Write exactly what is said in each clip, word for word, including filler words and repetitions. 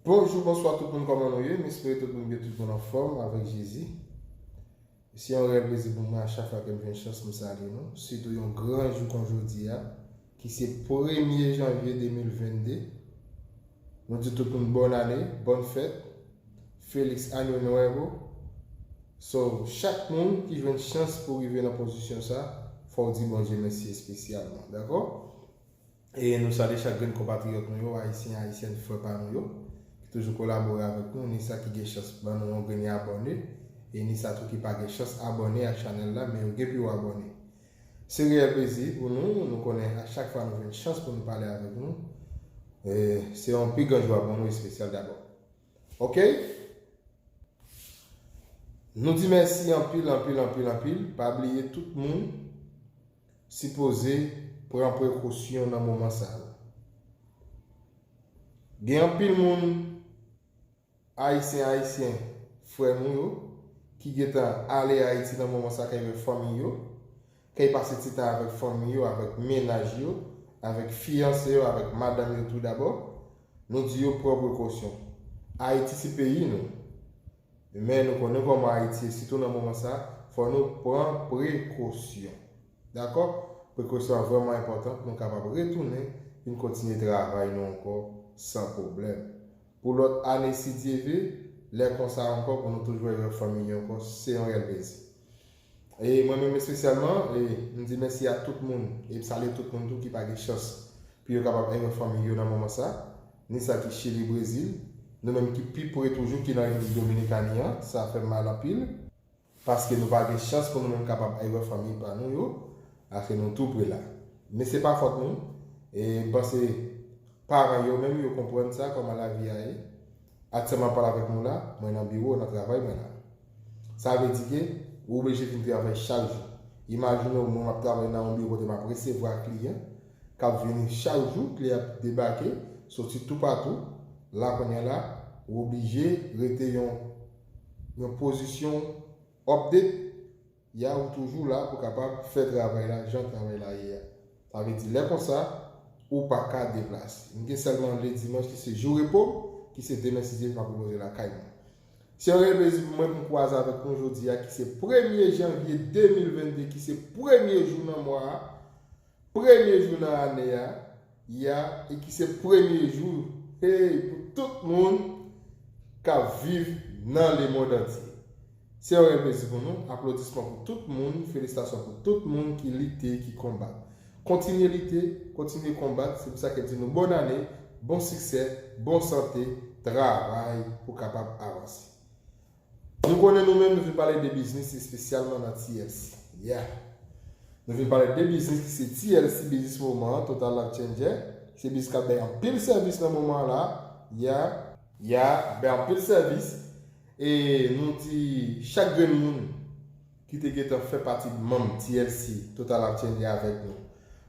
Bonjou, bonswa tout moun, kòman nou ye? M espere tout moun byen, tout moun anfòm avèk Jezi. Se yon rèl plezi pou mwen a chak fwa ke m jwenn chans m salye nou, sitou yon gran jou kon jodi a, ki se premye janvye de mil vennde. Nou di tout moun bòn ane, bòn fèt, Feliz Ano Novo. So, chak moun ki jwenn chans pou rive nan pozisyon sa, fò w di Bondye mèsi espesyalman, dakò? E nou salye chak grenn konpatriyòt nou yo, ayisyen, ayisyèn, frè pa nou yo, ki toujou kolabore avèk nou, ni sa ki gen chans ban nou yon grenn abòne, e ni sa tou ki pa gen chans abòne ak chanèl la, men yo gen pou yo abòne. Se reyèl plezi pou nou, nou konnen a chak fwa nou jwenn chans pou nou pale avèk nou, e, se yon pi gran jwa pou nou espesyal dabò. Oke? Nou di mèsi anpil, anpil, anpil, anpil. Pa bliye tout moun sipoze pran prekosyon nan moman sa yo. Gen anpil moun, ayisyen, ayisyen, frè nou yo, ki gentan ale Ayiti nan moman sa, k al wè fanmi yo, k al pase ti tan avèk fanmi yo, avèk mennaj yo, avèk fiyanse yo, avèk madanm yo tou dabò. Nou di yo pran prekosyon. Ayiti se peyi nou. Men nou konnen kòman Ayiti ye, sitou nan moman sa, fò nou pran prekosyon. Dakò? Prekosyon an vrèman enpòtan pou nou kapab retounen, vin kontinye travay nou ankò san pwoblèm. Pou lòt ane, si Dye ve, lè konsa ankò, pou nou toujou wè fanmi yo ankò, se yon rèl plezi. E mwen menm espesyalman, e, m di mèsi a tout moun, e m salye tout moun tou ki pa gen chans pou yo kapab wè fanmi yo nan moman sa, ni sa ki Chili, Brezil, nou menm ki pi pre toujou ki nan Repiblik Dominikani an, sa fè m mal anpil, paske nou pa gen chans pou nou menm kapab wè fanmi pa nou yo, paske nou tou pre la. Men se pa fòt nou, e m panse paran yo menm yo konprann sa, kòman lavi a ye. Aktyèlman m ap pale avèk nou la, mwen nan biwo, nan travay mwen la. Sa vle di ke ou oblije vin travay chak jou. Imajine w, mwen m ap travay nan yon biwo kote m ap resevwa kliyan k ap vini chak jou, kliyan ap debake, soti toupatou. La kounye a la, ou oblije rete yon, yon pozisyon update, ya ou toujou la pou kapab fè travay la jan travay la ye a. Sa vle di lè konsa, ou pa ka deplase. M gen sèlman ledimanch ki se jou repo m, ki se demen si Dye vle m ap repoze lakay mwen. Se yon reyèl plezi pou mwen pou m kwaze avèk nou jodi a, ki se premye janvye de mil vennde, ki se premye jou nan mwa a, premye jou nan ane a, ya, e ki se premye jou, hey, pou tout moun k ap viv nan lemonn antye. Se yon rèl plezi pou nou, aplodisman pou tout moun, felisitasyon pou tout moun ki lite, ki konbat. Kontinye lite, kontinye konbat, se pou sa ke m di nou bòn ane, bon siksè, bon sante, travay pou kapab avanse. Nou konnen nou menm nou vin pale de biznis espesyalman nan T L C. Yeah. Nou vin pale de biznis ki se T L C Business Moment, Total Life Changer. Se biznis k ap bay anpil sèvis nan moman la. Yeah. Yeah, bay anpil sèvis. E nou di chak grenn moun ki te gentan fè pati manm T L C Total Life Changer avèk nou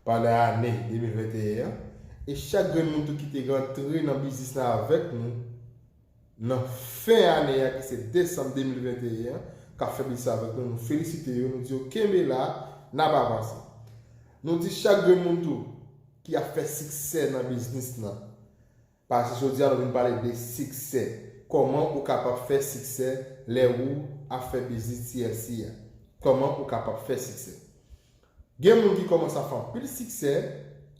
pandan ane de mil venteyen an. E chak grenn moun tou ki te rantre nan biznis la avèk nou, nan fen ane a, ki se desanm de mil venteyen an, k ap fè biznis avèk nou, nou felisite yo, nou di yo kenbe la, n ap avanse. Nou di chak grenn moun tou ki ap fè siksè nan biznis lan. Paske jodi a nou vin pale de siksè. Kòman ou kapab fè siksè lè ou ap fè biznis T L C a? Kòman ou kapab fè siksè? Gen moun ki kòmanse ap fè anpil siksè,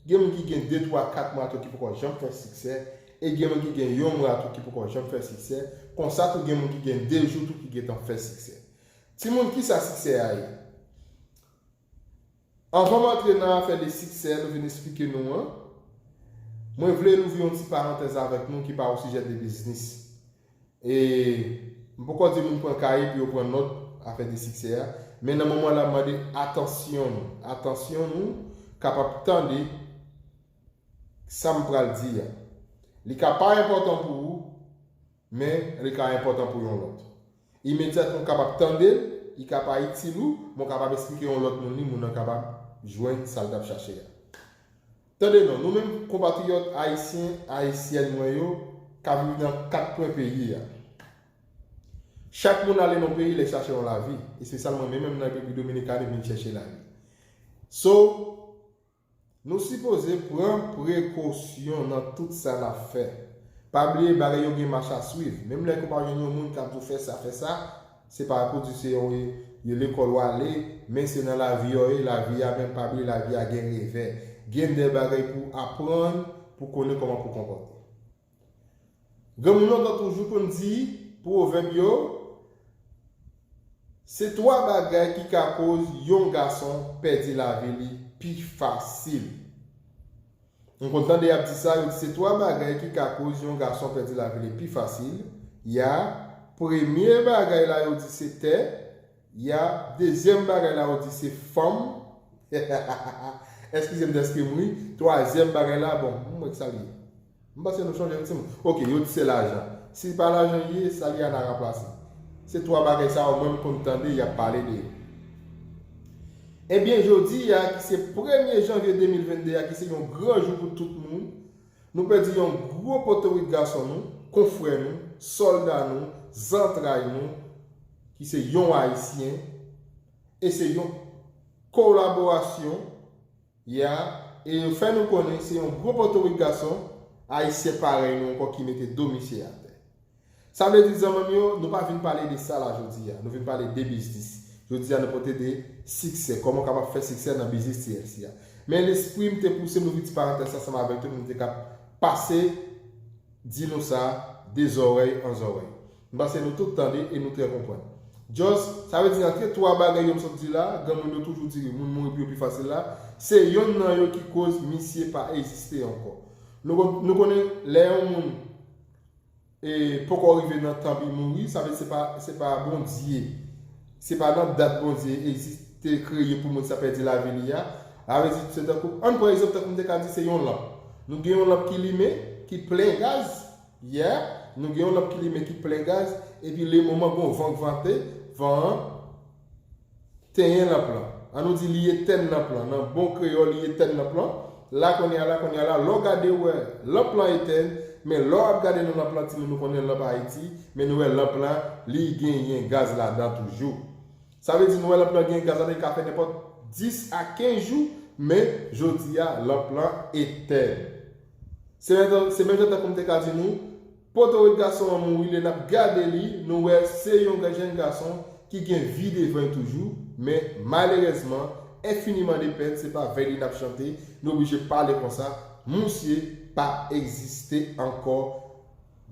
gen moun ki gen de, twa, kat mwa tou ki poko janm fè siksè, e gen moun ki gen yon mwa tou ki poko janm fè siksè, konsa tou gen moun ki gen de jou tou ki gentan fè siksè. Timoun, kisa siksè a ye? Anvan m antre nan afè de siksè nou vin esplike nou an, mwen vle louvri yon ti parantèz avèk nou ki pa o sijè de biznis. E m poko di moun pran kaye pou yo pran nòt afè de siksè a, men nan moman la m mande atansyon nou, atansyon nou kapab tande sa m pral di a. Li ka pa enpòtan pou ou, men li ka enpòtan pou yon lòt. Imedyatman w kapab tande l, li ka pa itil ou, men w kapab esplike yon lòt moun li, moun nan kapab jwenn sa l t ap chache a. Tande non, nou menm konpatriyòt ayisyen, ayisyèn mwen yo, k ap viv nan kat kwen peyi a. Chak moun ale nan peyi l al chache yon lavi, espesyalman mwen menm nan Repiblik Dominikani vin chèche lavi. So, nou sipoze pran prekosyon nan tout sa n ap fè. Pa bliye, bagay yo gen mach a swiv. Menm lè ke w pa jwenn yon moun k ap di w fè sa, fè sa, se pa pou di se yon, yo lekòl w ale, men se nan lavi yo ye, lavi a menm pa bliye, lavi a gen revè. Gen de bagay pou w aprann, pou w konnen kòman pou w konpòte. Granmoun lontan toujou konn di, pwovèb yo, se twa bagay ki ka koz yon gason pèdi lavi li pi fasil. Nou konn tande y ap di sa, yo di se twa bagay ki ka koz yon gason pèdi lavi li pi fasil. Ya, premye bagay la yo di se tè. Ya, dezyèm bagay la yo di se fanm. Eskize m dèske m ri. Twazyèm bagay la, bon, m wè ki sa li ye. M panse nou chonje wi timoun. Ok, yo di se lajan. Si pa lajan li ye, sa li a n a ranplase. Se twa bagay sa yo mwen m konn tande y ap pale de yo. Ebyen, jodi a, ki se premye janvye de mil venn de a, ki se yon gran jou pou tout moun, nou pèdi yon gwo potorik gason nou, konfrè nou, sòlda nou, zantray nou, ki se yon Ayisyen, e se yon kolaborasyon, ya, e yo fè nou konnen se yon gwo potorik gason, Ayisyen parèy nou ankò ki mete do misye atè. Sa vle di, zanmi m yo, nou pa vin pale de sa la jodi a. Nou vin pale de biznis. Jodi a, nou pote de siksè. Kòman w kapab fè siksè nan biznis T L C a. Men lespri m te pouse m nou vin ti parantèz ansanm avèk tout moun te ka pase di nou sa de zòrèy an zòrèy. M panse nou tout tande e nou trè konprann. Just, sa vle di antre twa bagay yo m sot di la, granmoun yo toujou di moun mouri pou yo pi fasil la, se yonn nan yo ki koz misye pa egziste ankò. Nou, kon- nou konnen lè yon moun e poko rive nan tan pou l mouri, sa vle di se pa, se pa Bondye, se pa nan dat Bondye egziste, kreye pou moun sa pèdi lavi li a. Sa vle di, se tankou, ann pran egzanp, tankou m te ka di se yon lanp. Nou gen yon lanp ki limen, ki plen gaz, yeah, nou gen yon lanp ki limen, ki plen gaz, epi le moman gon van k vante, van an tenyen lanp lan. An nou di li etèn lanp lan. Nan bon kreyòl, li etèn lanp lan. La kounye a la, kounye a la, lè w gade w wè lanp lan etèn, men lè w ap gade nan lanp lan, timoun, nou konnen lanp Ayiti, men nou wè lanp lan, li genyen gaz ladan toujou. Sa vle di nou wè lanp lan genyen gaz ladan, li ka fè nenpòt dis a kenz jou, men jodi a, lanp lan etèn. Se menm jan, se menm jan tankou m te ka di nou, potorik gason an mouri, lè n ap gade li, nou wè se yon jèn gason ki gen vi devan l toujou, men malerèzman, enfiniman de pèn, se pa avèk li n ap chante, nou oblije pale konsa, misye pa egziste ankò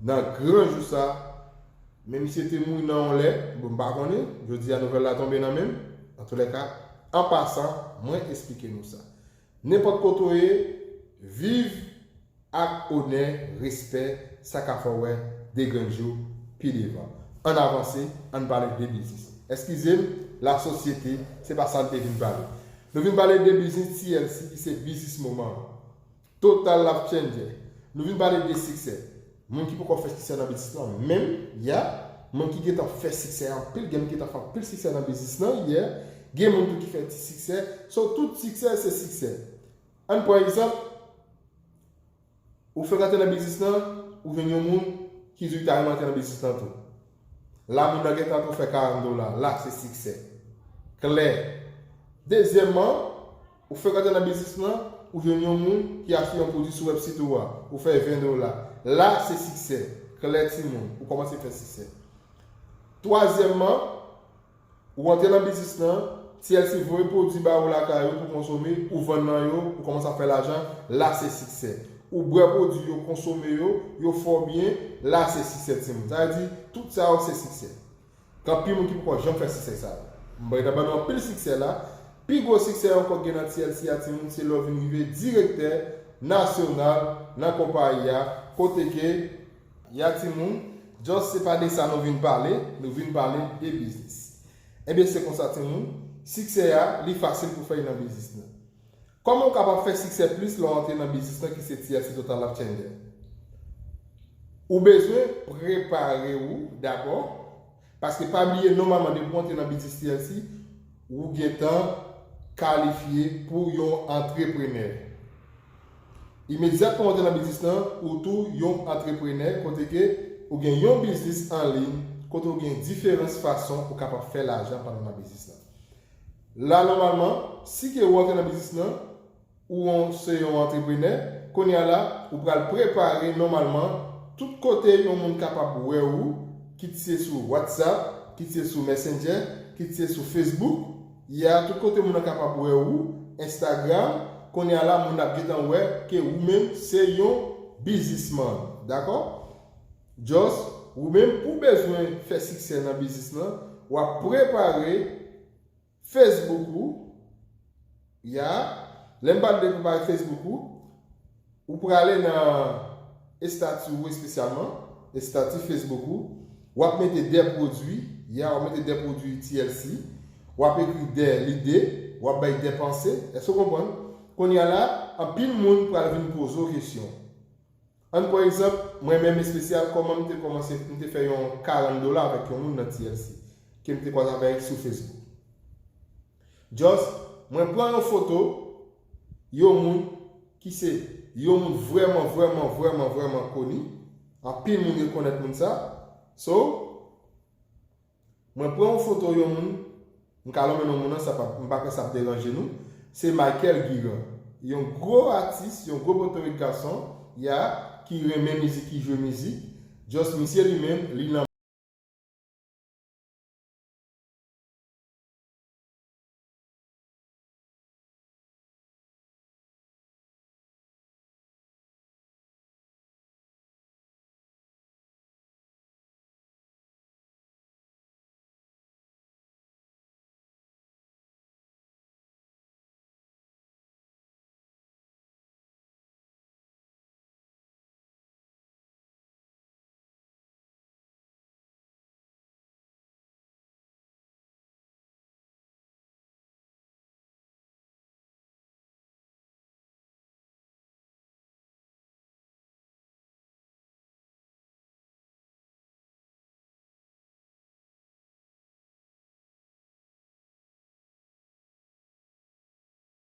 nan gran jou sa, men misye te mouri nan yon lè, bon, m pa konnen, jodi a nouvèl la tonbe nan men m, antoulèka, an pasan, mwen esplike nou sa. Nenpòt kote w ye, viv ak onè, respè, sa ka fè w wè de grenn jou pi devan. Ann avanse, ann pale de biznis. Eskize m, lasosyete, se pa sa n te vin pale. Nou vin pale de biznis T L C ki se biznis moman an. Total Life Changer. Nou vin pale de siksè. Moun ki poko fè siksè nan biznis lan menm, ya, moun ki gentan fè siksè anpil, gen moun ki gentan fè anpil siksè nan biznis lan, yeah. Gen moun tou ki fè ti siksè. So, tout siksè se siksè. Ann pran egzanp, ou fèk antre nan biznis lan, ou jwenn yon moun ki di w ta renmen antre nan biznis lan tou. La moun nan gentan antre, ou fè karant dola, la se siksè. Klè. Dezyèmman, ou fèk antre nan biznis lan, ou jwenn yon moun ki achte yon pwodui sou wèbsit ou a, ou fè ven dola. La se siksè. Klè timoun, ou kòmanse fè siksè. Twazyèmman, ou antre nan biznis lan, T L C voye pwodui ba ou lakay ou pou konsome, ou vann nan yo, ou kòmanse ap fè lajan, la se siksè. Ou bwè pwodui yo, konsome yo, yo fè w byen, la se siksè timoun. Sa vle di, tout sa yo se siksè. Gen anpil moun ki poko janm fè siksè sa yo. M pral ban nou anpil siksè la. Pi gwo siksè ankò ki gen nan T L C a timoun, se lè w vin rive direktè nasyonal nan konpayi a, kote ke, ya timoun, just se pa de sa nou vin pale, nou vin pale de biznis. Ebyen, se konsa, timoun, siksè a, li fasil pou fè l nan biznis lan. Kòman w kapab fè siksè plis lè w antre nan biznis lan ki se T L C Total Life Changer? Ou bezwen prepare w dabò, paske pa bliye, nòmalman, depi w antre nan biznis T L C, ou gentan kalifye pou yon antreprenè. Imedyatman w antre nan biznis lan, ou tou yon antreprenè, kote ke ou gen yon biznis an liy, kote ou gen diferans fason ou kapab fè lajan pandan w nan biznis lan. La, nòmalman, si ke ou antre nan biznis lan, ou yon, se yon antreprenè, kounye a la, ou pral prepare nòmalman Tout kote yon moun kapab wè ou, kit se sou WhatsApp, kit se sou Messenger, kit se sou Facebook, ya, tout kote moun nan kapab wè ou, Instagram, kounye a la moun ap gentan wè ke ou menm se yon biznisman, dakò? Just, ou menm pou bezwen fè siksè nan biznis lan, w ap prepare Facebook ou, ya, lè m pale de prepare Facebook ou, ou prale nan estati ou espesyalman, estati Facebook ou, w ap mete de pwodui, ya, w ap mete de pwodui T L C, w ap ekri de lide, w ap bay de panse, èske w konprann? Kounye a la, anpil moun pral vin poze w kesyon. Ann pran egzanp, mwen menm espesyal, kòman m te kòmanse, m te fè yon karant dola avèk yon moun nan T L C, ke m te kwaze avèk sou Facebook. Just, mwen pran yon foto, yon moun ki se, yon moun vrèman, vrèman, vrèman, vrèman koni, anpil moun rekonèt moun sa. So, mwen pran yon foto yon moun, m ka lonmen non moun nan, sa pa, m pa kwè sa ap deranje nou. Se Michael Guiran, yon gwo atis, yon gwo potorik gason, ya, ki renmen mizik, ki jwe mizik. Just misye li menm, li nan